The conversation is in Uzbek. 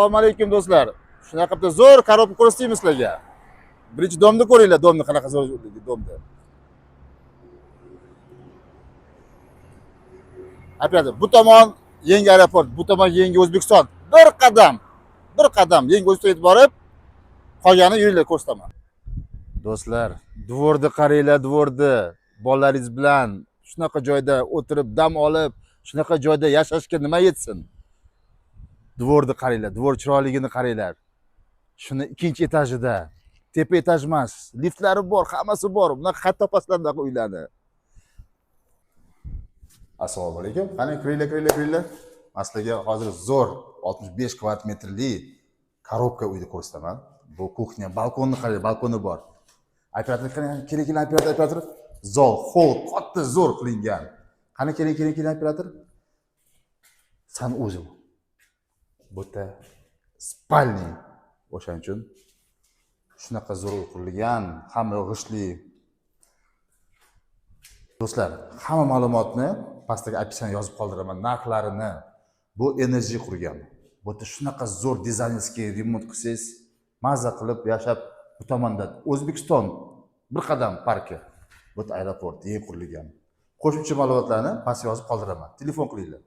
Assalomu alaykum, do'stlar. Shunaqa bitta zo'r коробка ko'rsataymi sizlarga. Birinchi дом ni ko'ringlar, дом ni qanaqa zo'r дом ni. Operator, bu tomon yangi aeroport, bu tomon yangi O'zbekiston. Bir qadam, bir qadam yangi O'zbekistonga yetib borib, qolganini yuringlar, ko'rsataman. Do'stlar, двор ni qaranglar, двор ni bolalaringiz bilan shunaqa joyda o'tirib dam olib, shunaqa joyda yashashga nima yetsin? Двор ni qaranglar, двор chiroyligini qaranglar. Shuni ikkinchi etajida, tepa etaj emas, liftlari bor, hammasi bor. Bunaqa qayerda topasizlar bunaqa uylarni? Assalomu alaykum. Qani, kiringlar, kiringlar, kiringlar. Man sizlarga hozir zo'r 65 kvadrat metrli коробка uyni ko'rsataman. Bu кухня, balkonni qaranglar, balkoni bor. Operator, qarang, keling, keling, operator, operator. Зал, холл katta, zo'r qilingan. Qani, keling, keling, keling, operator. San o'zi. Bu yerda спальный. O'shaning uchun shunaqa zo'r uy qurilgan, hamma yoq g'ishtli. Do'stlar, hamma ma'lumotni pastdagi описание yozib qoldiraman, narxlarini. Bu Energy qurgan. Bu yerda shunaqa zo'r дизайнерский remont qilsangiz, maza qilib yashab, bu tomonda O'zbekiston bir qadam parki. Bu yerda aeroport yangi qurilgan. Qo'shimcha ma'lumotlarni pastga yozib qoldiraman. Telefon qilinglar.